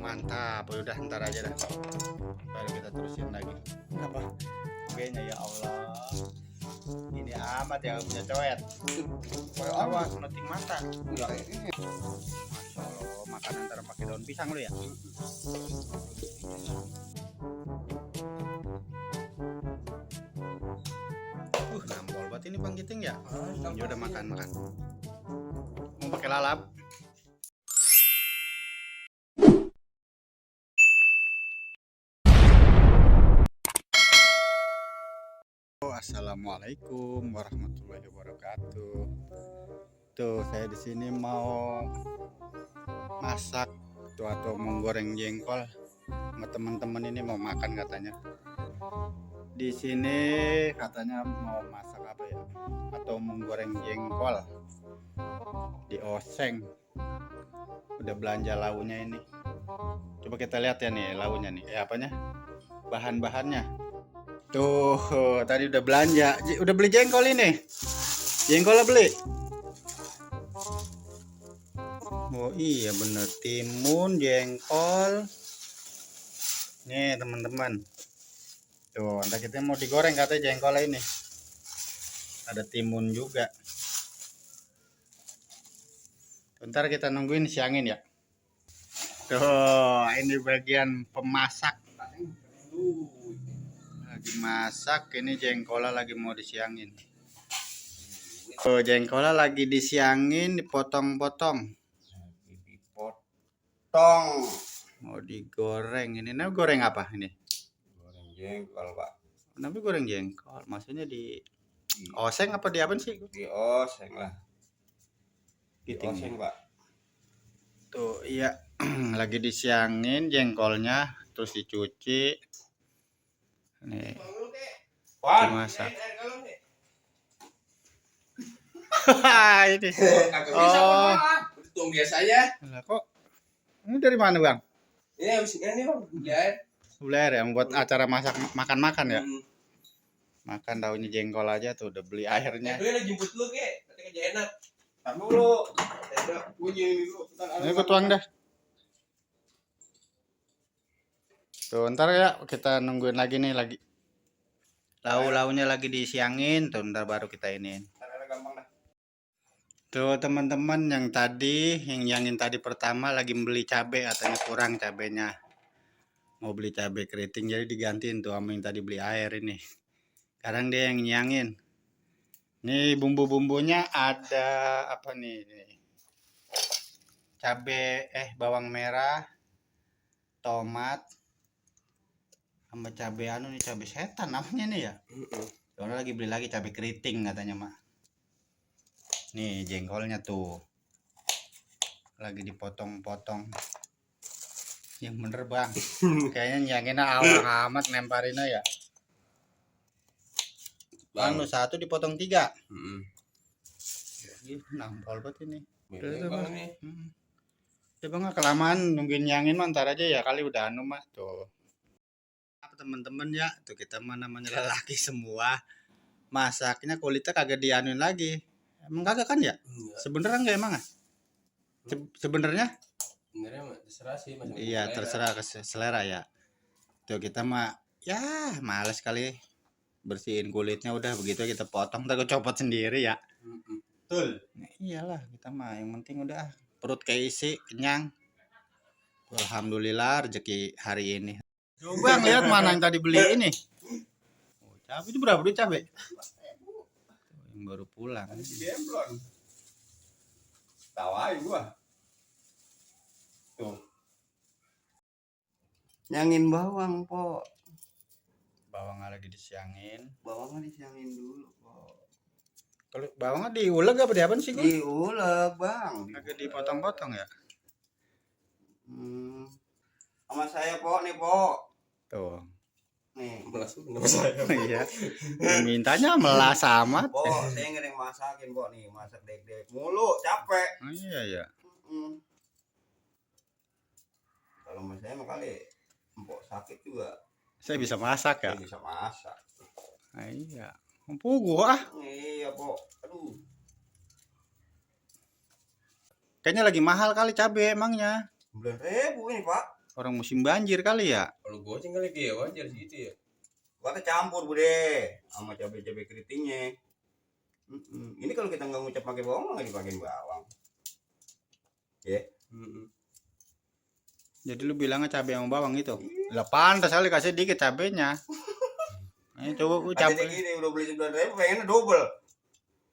Mantap, udah ntar aja dah. Baru kita terusin lagi. Apa? Kayaknya ya Allah. Ini amat ya punya coet. Awas metik mata. Enggak ini. Masya Allah, makan antara pakai daun pisang lu ya. Nampol banget ini Bang Giting ya. Ya udah makan. Mau pakai lalap. Assalamualaikum warahmatullahi wabarakatuh. Tuh saya di sini mau masak tuh atau menggoreng jengkol sama teman-teman ini mau makan katanya. Di sini katanya mau masak apa ya? Atau menggoreng jengkol di oseng. Udah belanja launya ini. Coba kita lihat ya nih launya nih. Apanya? Bahan-bahannya. Tuh, tadi udah belanja. Udah beli jengkol ini. Jengkolnya beli. Oh iya bener, timun, jengkol. Nih teman-teman. Tuh, entah kita mau digoreng katanya jengkolnya ini. Ada timun juga. Bentar kita nungguin siangin ya. Tuh, ini bagian pemasak. Lagi masak, ini jengkolnya lagi mau disiangin. Oh, jengkolnya lagi disiangin, dipotong-potong. Dipotong. Mau digoreng. Ini namanya goreng apa ini? Goreng jengkol, Pak. Namanya goreng jengkol. Maksudnya di oseng apa di apa sih? Di oseng lah. Di Giting oseng, ya? Pak. Tuh, iya. Lagi disiangin jengkolnya, terus dicuci. Nih. Dimasak. Ini. Oh. Untung biasanya. Lah kok ini dari mana Bang? Ini habis ini Bang, beli air. Buler ya, membuat acara masak makan-makan ya. Hmm. Makan daunnya jengkol aja tuh udah beli airnya. Gue udah jemput lu ke, nanti kerja enak. Tar dulu. Gue jadi dulu. Ini gue tuang dah. Tuh ntar ya kita nungguin lagi nih lagi. Launya lagi disiangin tuh ntar baru kita iniin. Gampang dah. Tuh teman-teman yang nyangin tadi pertama lagi beli cabai katanya kurang cabenya. Mau beli cabai keriting jadi digantiin tuh sama yang tadi beli air ini. Sekarang dia yang nyangin. Nih bumbu-bumbunya ada apa nih? Cabai bawang merah, tomat, sama cabai nih cabai setan namanya nih ya. Soalnya lagi beli lagi cabai keriting katanya mah. Nih jengkolnya tuh lagi dipotong-potong. Yang bener Bang. Kayaknya nyanginnya awang amat lemparinnya ya. Bang, satu dipotong 3. Nampol banget ini. Udah Bang. Ya Bang, kelamaan nungguin nyangin mah ntar aja ya kali udah anu mah tuh. Apa teman-teman ya, tuh kita mah namanya lelaki semua. Masaknya kulitnya kagak dianuin lagi. Emang kagak kan ya? Sebenarnya enggak emang ah? Sebenarnya? Sebenarnya terserah sih Mas. Iya, terserah ke selera ya. Tuh kita mah ya males kali bersihin kulitnya udah begitu kita potong kita copot sendiri ya. Betul. Nah, iyalah kita mah yang penting udah perut keisi kenyang. Alhamdulillah rezeki hari ini. Coba ngeliat mana yang tadi beli ini. Oh, cabai itu berapa duit cabai? Yang baru pulang. Demplon. Tawain gua. Tuh. Nyangin bawang, Po. Bawangnya lagi disiangin. Bawangnya disiangin dulu, Po. Kalau bawangnya diuleg apa diapaan sih, Gus? Diuleg, Bang. Agak dipotong-potong ya? Sama saya, Po, nih, Po. Tuh. Nih, langsung sama saya. Iya. Mintanya melas amat. Po, saya nggak ada yang masakin, Po, nih. Masak dek-dek mulu, capek. Oh, iya ya. Kalau mas saya mah kali empok sakit juga. Saya bisa masak ya? Saya bisa masak. Nah, iya. Empu gua. Iya, Po. Aduh. Kayaknya lagi mahal kali cabe emangnya. 9.000 ini, Pak. Orang musim banjir kali ya. Kalau goceng kali dia wajar sih itu ya. Gua campur bude sama cabai keritingnya. Ini kalau kita nggak ngucap pakai bawang nggak dipakein bawang. Ya. Jadi lu bilangnya cabai sama bawang itu. Lah pantas kali kasih dikit cabenya. Ini coba lu Ada cabai. gini udah beli 9.000 pengennya double.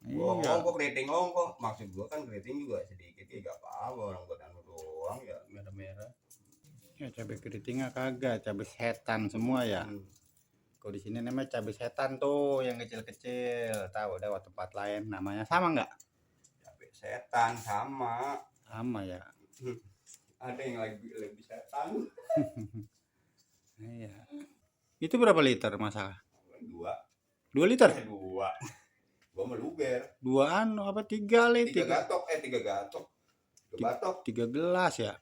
Gua Iya. ongkok keriting ongkok. Maksud gua kan keriting juga sedikit ya gak apa-apa orang buat anu doang ya. Merah-merah. Ya cabai keritingnya kagak, cabai setan semua ya. Kalau di sini namanya cabai setan tuh yang kecil-kecil. Tahu ada tempat lain namanya sama nggak? Cabai setan sama. Sama ya. Ada yang lebih setan. Iya. Itu berapa liter masalah? 2 liter? 2. Gua mau luber. 2 apa 3 liter? 3 gatok 3 gatok. 2 batok. 3 gelas ya.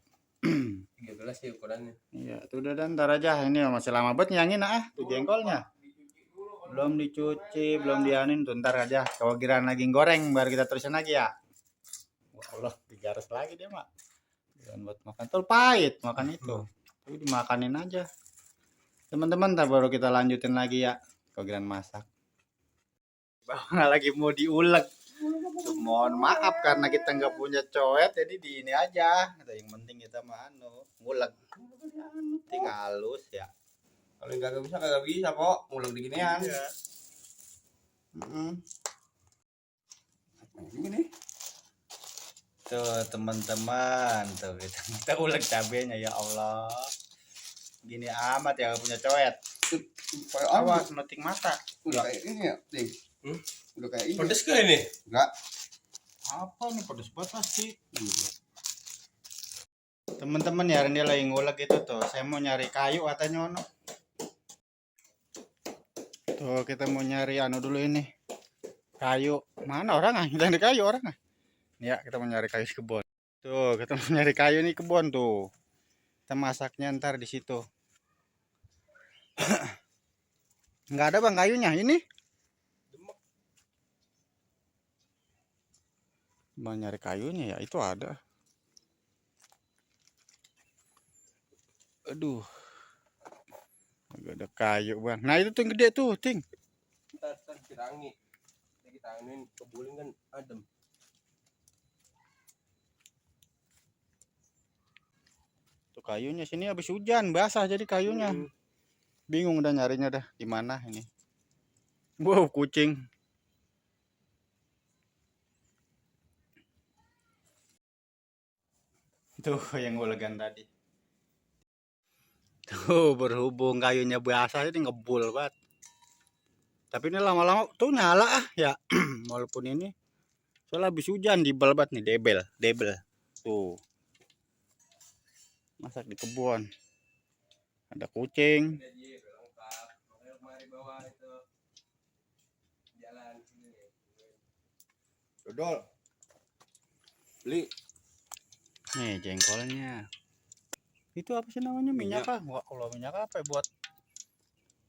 13 sih ukurannya. Iya, itu udah dan ntar aja. Ini masih lama banget nyangin tuh jengkolnya. Belum dicuci, belum dianin tuh ntar aja. Kalau kiraan lagi goreng baru kita terusin lagi ya. Wah Allah, 3 harus lagi dia mak. Dan buat makan tuh pahit makan itu. Tapi dimakanin aja. Teman-teman, ntar baru kita lanjutin lagi ya. Kalau kiraan masak. Bawang lagi mau diulek. Mohon maaf karena kita nggak punya coet, jadi di ini aja. Yang penting kita mah ngulek. Tinggal halus ya. Kalau kagak bisa kok ngulek diginian. Iya. Gini. Tuh teman-teman, tuh kita ulek cabenya ya Allah. Gini amat ya punya coet. Awas metik mata. Udah kayak ini ya, Ding. Udah kayak ini. Pedes gak ini? Enggak. Apa nih pedes banget pasti. Teman-teman ya dia lagi ngulek itu tuh. Saya mau nyari kayu katanya ono. Tuh kita mau nyari dulu ini. Kayu. Mana orang Kita nyari kayu orang Ya, kita mau nyari kayu di kebun. Tuh, kita mau nyari kayu nih kebun tuh. Kita masaknya ntar di situ. Nggak ada bang kayunya ini. Mau nyari kayunya ya itu ada. Aduh. Agak ada kayu bang. Nah itu tuh yang gede tuh, ting. Ntar kita angin. Kita angin kebuling kan adem. Tuh kayunya sini habis hujan basah jadi kayunya. Bingung udah nyarinya dah di mana ini. Wow kucing. Tuh yang ulegan tadi. Tuh berhubung kayunya basah jadi ngebul banget. Tapi ini lama-lama tuh nyala ya. Walaupun ini soalnya habis hujan dibel banget nih, debel. Tuh. Masak di kebun. Ada kucing. Dodol. Beli. Nih jengkolnya. Itu apa sih namanya minyak ah? Wah Allah minyak apa ya buat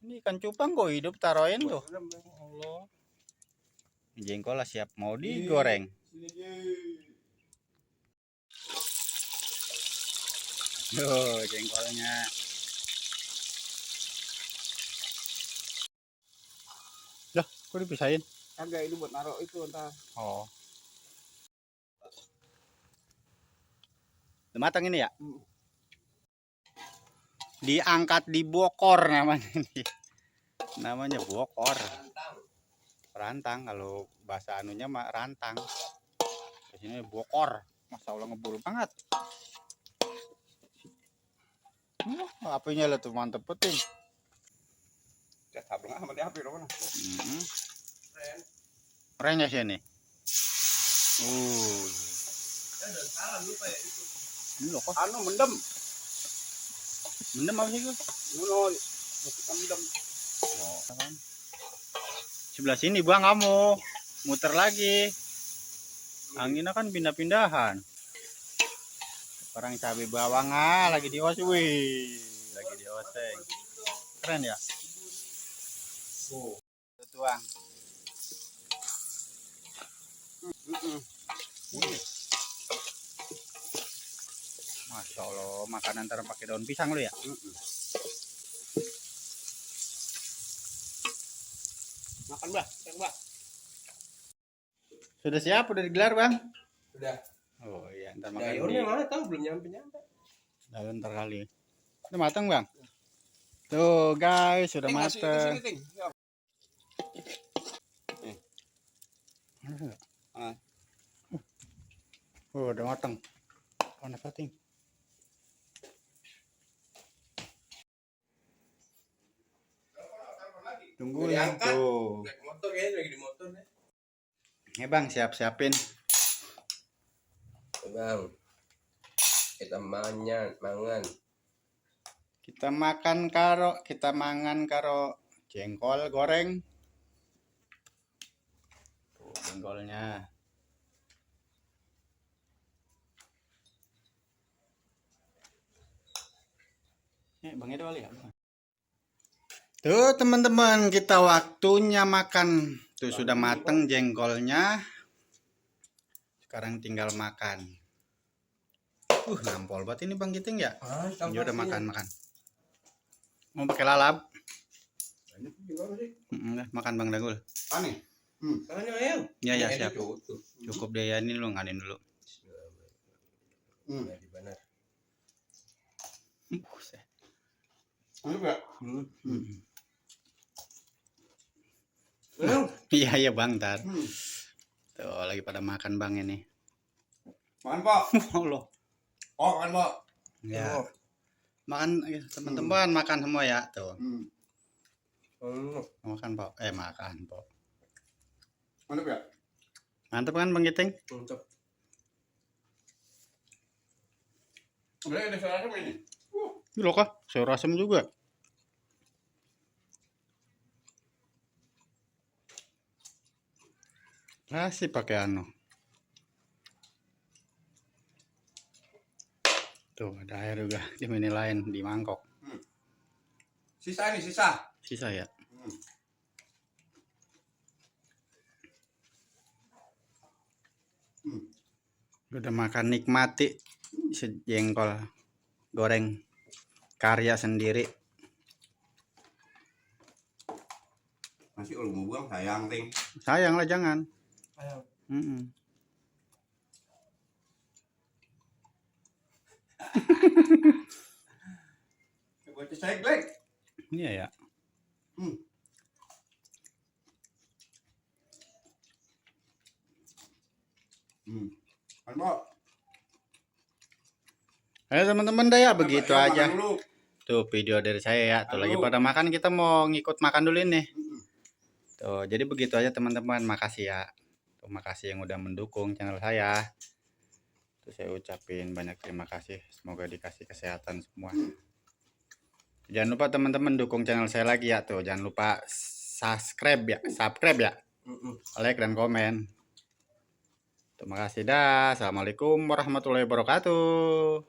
ini ikan cupang kok hidup taruhin tuh. Allah. Jengkol lah siap mau digoreng. Tuh jengkolnya. Loh, kok dipisahin? Kagak itu buat naruh itu entar. Oh. Udah matang ini ya? Diangkat di bokor namanya ini. Namanya bokor. Rantang kalau bahasa anunya mah rantang. Di sini bokor. Masya Allah ngebul banget. Apinya lah tuh mantep penting. Sableng sama dia api dong. Keren ya sini. Ini loh kok. Mendem. Mendem apa sih gue? Mendem. Oh, kan. Sebelah sini bang kamu muter lagi. Anginnya kan pindah-pindahan. Orang cabai bawang lagi dioseng. Lagi dioseng. Keren ya? Tuang. Masya Allah, makan antara pakai daun pisang lu ya. Makan bah, makan bah. Sudah siap, udah digelar bang. Udah. Oh iya, ntar makan Daunnya mana tahu belum nyampe. daun ntar kali. Udah matang bang. Tuh guys, sudah matang. Oh, udah matang. Mana pating? Tunggu ya tuh. Naik motor kayaknya lagi di motor nih. Ya bang, siap-siapin. Bang. Kita mangan. Kita mangan karo jengkol goreng. Tuh, jengkolnya. Bang Edo ya. Tuh teman-teman, kita waktunya makan. Tuh sudah mateng jengkolnya. Sekarang tinggal makan. Nampol banget ini Bang Giting ya. Ini udah makan. Mau pakai lalap? Makan Bang Dagul. Aneh. Ya siap. Cukup deh ya, ini lu nganin dulu. Benar. Iya Bang, tar. Tuh lagi pada makan Bang ini. Makan Pak. Allah. Oh makan Pak. Ya. Makan teman-teman, makan semua ya tuh. Makan Pak. Makan Pak. Mantap ya? Mantap kan Bang Giting? Mantap. Udah ada sayur asam ini. Ini loh kah? Sayur asam juga. Masih pakai anu. Tuh ada air juga di mini lain di mangkok. Sisa nih, sisa. Sisa ya. Udah makan, nikmati jengkol goreng karya sendiri. Masih kalau mau buang sayang ting. Sayang lah jangan. Ayo. Buat saya Glenn. Iya ya. Kan Pak. Ayo teman-teman dah ya, begitu Ayo, aja. makan dulu. Tuh video dari saya ya. Tuh Halo. lagi pada makan, kita mau ngikut makan dulu nih. Tuh, jadi begitu aja teman-teman. Makasih ya. Tuh, makasih yang udah mendukung channel saya. Tuh saya ucapin banyak terima kasih. Semoga dikasih kesehatan semua. Jangan lupa teman-teman dukung channel saya lagi ya. Tuh, jangan lupa subscribe ya. Like dan komen. Terima kasih dah. Assalamualaikum warahmatullahi wabarakatuh.